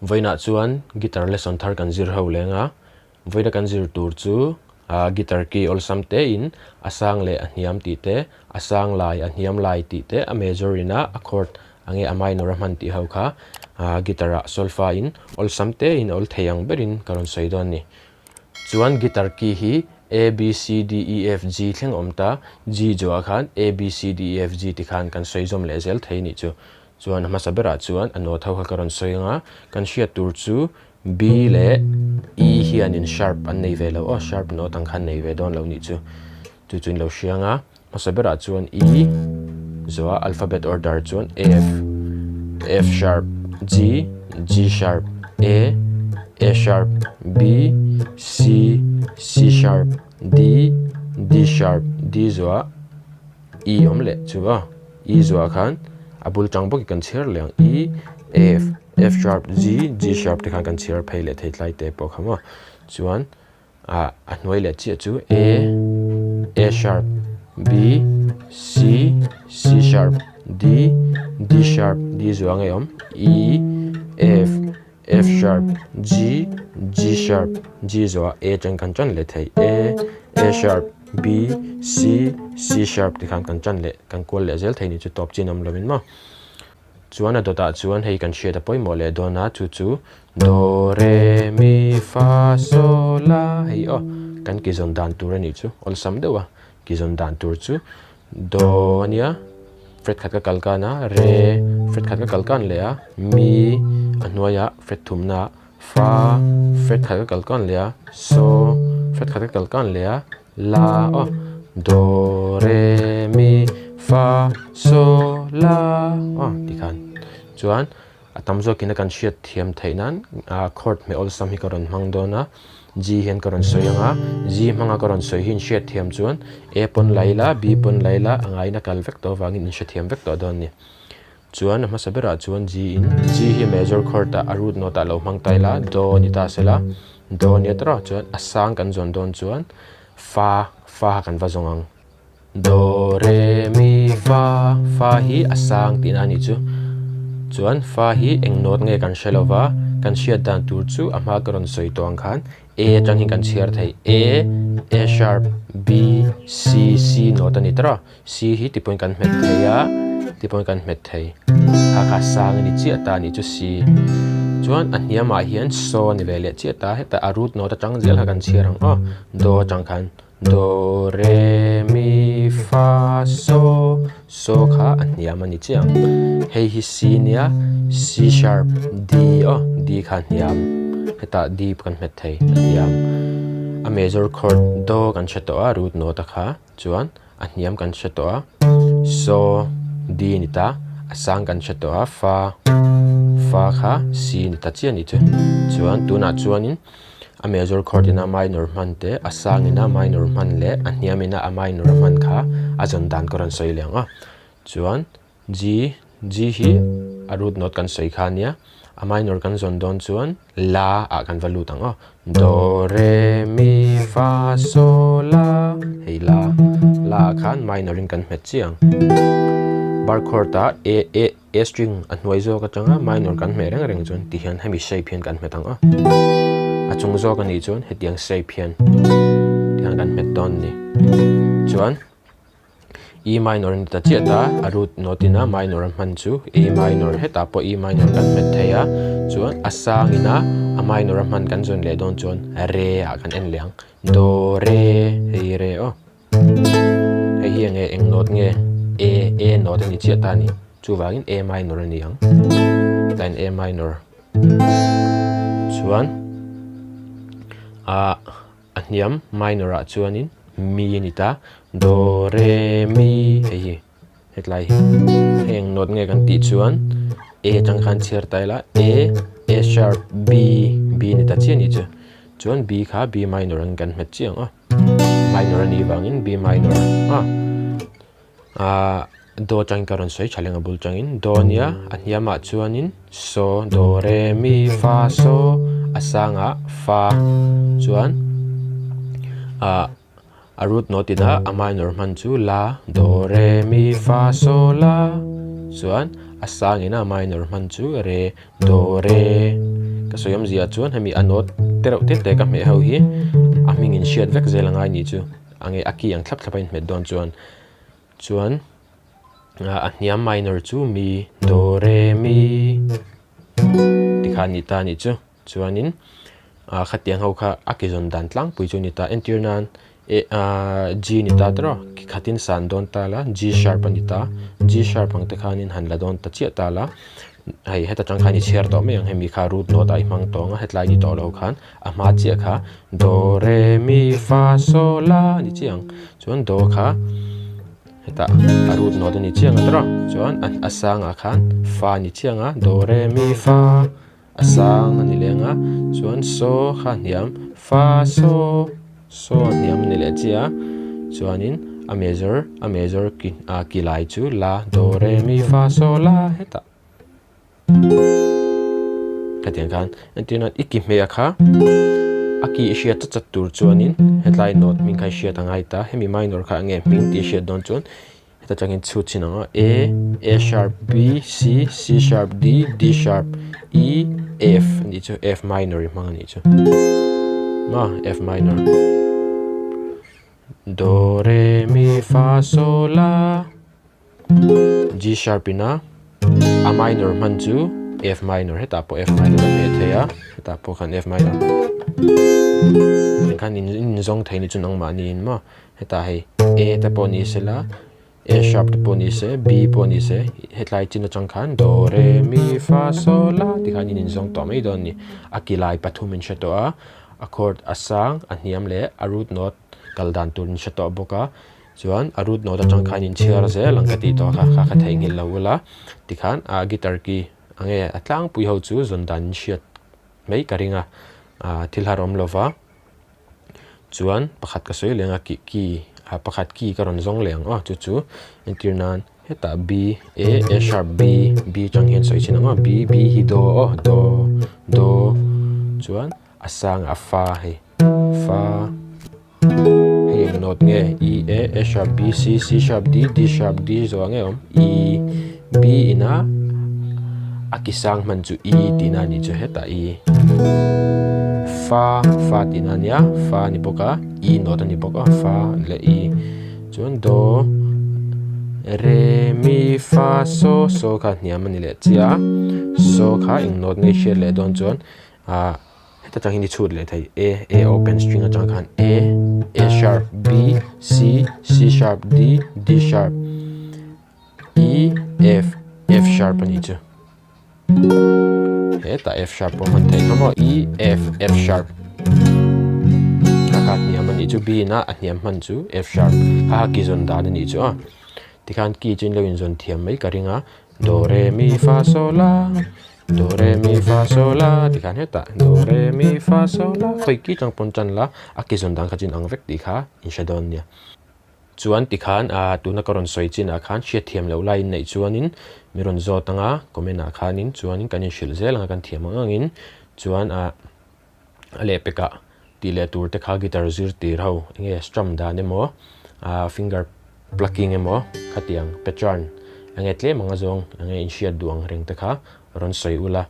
Vawiinah chuan guitar lesson thar kan zir ho leng a, vawiina kan zir tur chu ah guitar key awlsam te in a sang leh a hniam tih te, a sang lai a hniam lai tih te, a major ina a chord ang nge a minor a hman tih ho kha ah guitar ah solfa in awlsam te in awl thei ang berin ka rawn sawi dawn a ni. Chuan guitar key hi A B C D E F G thleng awm ta, G zawhah khan A B C D E F G ti khan kan sawi zawm leh zel thei a nih chu. Chuan a hmasa berah chuan a note ho kha ka rawn sawi ang a, kan hriat tur chu B leh E hianin sharp an nei ve lo aw, sharp note ang khan nei ve dawn lo nih chu. Chu chu in lo hria ang a, hmasa berah chuan E zawhah alphabet order chuan F, F sharp, G, G sharp, A, A sharp, B, C, C sharp, D, D sharp, D zawhah E awm leh chu a E zuah khan a bul tang bawk hi kan chhiar leh ang E F F sharp G G sharp te khan kan chhiar phei leh thei tlai te pawh kha maw chuan ah a hnuai leh chiah chu A A sharp B C C sharp D D sharp D zuah ngei awm E F F sharp G G sharp G zawhah A atang kan tan leh thei A A sharp B C C sharp ti khan kan tan leh kan kual leh zel thei ni chu tawp chin awm lovin maw chuan a dawtah chuan hei kan hriat a pawimawh leh dawn a chu chu Do Re Mi Fa So La hei aw kan ki zawn dan tur a nih chu awlsam deuh a ki zawn dan tur chu Do a nia. Fret khat ka kal kan a, re, fret khat ka kal kan leh a, mi, a hnuaiah fret thumna ah fa, fret khat ka kal kan leh a, so, fret khat ka kal kan leh a, la aw, do, re, mi, fa, so, la aw tikhan chuan A tam zawkin a kan hriat thiam theih nan ah chord hmeh awlsam hi ka rawn hmang dawn a, G hian ka rawn sawi ang a, G hmanga ka rawn sawi hi in hriat thiam chuan A pawn la ila, B pawn la ila a ngaiin a kal vek tawh avangin in hrethiam vek tawh dawn a ni. Chuan a hmasa berah chuan G in, G hi major chord ah a root note ah lo hmang ta ila, Do a ni ta se la, Do a nia tawrh a, chuan a sang kan zawn dawn chuan Fa, Fa kha kan va zawng ang. Do, re, mi, fa, fa hi a sang tihna a nih chu. Chuan fa hi eng note nge kan hre lova, kan hriat dan tur chu a hma ka rawn sawi tawh ang khan A atang hian kan chhiar thei. A, A sharp, B, C, C note a ni tawrh a, C hi tipawn kan hmet thei a, tipawn kan hmet thei. Kha kha sang a ni chiah ta a nih chu C. Chuan a hniamah hian so a ni ve leh chiah ta, hetah a root note atang zel kha kan chhiar ang aw, do atang khan. Do, re, mi, fa, so, so kha a hniam a ni chiah ang. Hei hi C nia, C sharp, D aw, D kha a hniam. Hetah D kan hmet thei, a hniam. A major chord do kan hre tawh a, root note a kha chuan a hniam kan hre tawh a, so, D a ni ta, a sang kan hre tawh a, fa, fa kha C a ni ta chiah a nih chu. Chuan tunah chuanin. A major chord ina minor hman te, a sang ina minor hman leh a hniam ina a minor hman kha a zawn dan ka rawn sawi leh ang a. Chuan G, G hi a root note kan sawi kha ania, a minor kan zawn dawn chuan la ah kan va lut ang aw. Do, re, mi, fa, so, la, hei la, la ah khan minor in kan hmet chiang. Bar chord ah A, A, A string a hnuai zawk atanga minor kan hmeh reng reng chuan ti hian hemi shape hian kan hmet ang a, a chung zawk a nih chuan hetiang shape hian tihian kan hmet dawn a ni. Chuan E minor a ni ta chiah ta, a root note ina minor a hman chu E minor hetah pawh E minor kan hmet thei a, chuan a sang ina a minor a hman kan zawn leh dawn chuan re ah kan en leh ang, do re hei re aw. Hei hi enge eng note nge A A note a ni chiah ta a ni chuvangin A minor a ni ang tlaiin A minor chuan ah a hniam minor ah chuanin mi a ni ta do re mi hei hi hetlai hi hei eng note nge kan tih chuan A atang khan chhiar ta ila A A sharp B B a ni ta chiah a nih chu chuan B kha B minor ang kan hmet chiah ang aw. Minor a nih vangin B minor a ah do atangin ka rawn sawi tha leng a bul tangin do ania a hniamah chuanin so do re mi fa so a sangah fa chuan ah a root note ina a minor hman chu la do re mi fa so la chuan a sangina a minor hman chu re do re. Ka sawi awmzia chuan hemi a note te reuh te te ka hmeh ho hi a hming in hriat vek zel angai nih chu a nge a key ang thlap thlap a inhmet dawn chuan chuan a hniam minor chu mi do re mi tikhan a ni ta a nih chu. Chuanin ah khatiang ho kha a ki zawn dan tlangpui chu a ni ta. Entir nan eh ah G ni ta tawrh a, ki khatin san dawn ta la G sharp a ni ta. G sharp ang te khanin han la dawn ta chiah ta la, hei heta tang khan i chhiar tawh mai ang hemi kha root note ah i hmang tawng a, hetlai ni tawh lo khan a hma chiah kha do re mi fa so la a ni chiah ang. Chuan do kha hetah a root note a ni chiah ang a tawrh a, chuan a sangah khan fa a ni chiah ang a, do re mi fa. A sang a ni leng a, chuan saw kha a hniam, fa saw, saw a hniam a ni leh chiah a, chuanin a major, a major ki ah ki lai chu la, do, re, mi, fa, saw, la hetah hetiang khan entirna i ki hmeh a kha a ki i hriat chat chat tur chuanin hetlai note hming kha i hriat a ngai ta, hemi minor kha enge hming tih i hriat dawn chuan Heta tangin chhut chin ang a, A, A sharp, B, C, C sharp, D, D sharp, E, F a nih chu, F minor i hmang a nih chu. Ma, F minor. Do, Re, Mi, Fa, Sol, La. G sharp ina a minor hman chu F minor hetah pawh F minor a hmeh thei a, hetah pawh khan F minor. Khan in inzawng thei ni chu nangmahni in maw. Hetah hei A te pawh ni sela A sharp te pawh ni se B pawh ni se hetlai chin atang khan do re mi fa sol la ti khan in inzawng tawh mai dawn a ni. A ki lai pathum in hre tawh a, a chord a sang a hniam leh a root note kal dan tur in hre tawh bawk a, chuan a root note atang khan in chhiar zel ang ka tih tawh kha kha kha theihnghilh lo ula tikhan a guitar key ang nge a tlangpui ho chu zawn dan in hriat mai ka ring a, thil har awm lova. Chuan pakhat ka sawi leng a ki ki ah pakhat ki ka rawn zawng leh ang aw chu chu entir nan hetah B A A sharp B B atang hian sawi chin ang aw B B hi do aw do do chuan a sang a fa hei fa hei eng note nge E A A sharp B C C sharp D D sharp D zawh ang nge awm E B ina a ki sang hman chu E tihna a nih chu hetah E fa fa tihna a nia fa a ni bawk a E note a ni bawk a fa leh E chuan do re mi fa so so kha hniam a ni leh chiah a so kha eng note nge hriat leh dawn chuan ah heta tang hian i chhut leh thei A A open string atang khan A A sharp B C C sharp D D sharp E F F sharp a nih chu hetah F sharp pawh hman theih hlawm aw E F F sharp kha kha hniam a nih chu B in a a hniam hman chu F sharp kha kha ki zawn dan a nih chu a tikhan key chu in lo inzawn thiam mai ka ring a do re mi fa sol la do re mi fa sol la tikhan hetah do re mi fa sol la khawi ki tang pawn tan la a ki zawn dan kha chu inang vek tih kha in hre dawn nia. Chuan tikhan ah tuna ka rawn sawi chinah khan hriatthiam loh laiin neih chuanin mi rawn zawt anga comment ah khanin chuanin kan inhrilh zel anga kan thiam ang angin chuan ah a lehpekah tih leh tur te kha guitar zir tir ho enge strum dan emaw ah finger plucking emaw khatiang pattern enge tlem anga zawng enge inhriat duh ang reng te kha rawn sawi ula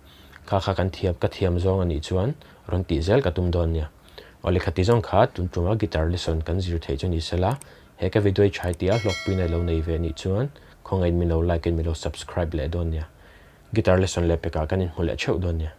kha kha kan thiam ka thiam zawng anih chuan rawn tih zel ka tum dawn nia. Aw lehkha ti zawng kha tun tuma guitar lesson kan zir theih chu ni sela, he ka video i chhai tia hlawkpuina i lo nei ve anih chuan khawngaih in min lo like in min lo subscribe leh dawn nia. Guitar lesson leh pekah kan inhmu leh theuh dawn nia.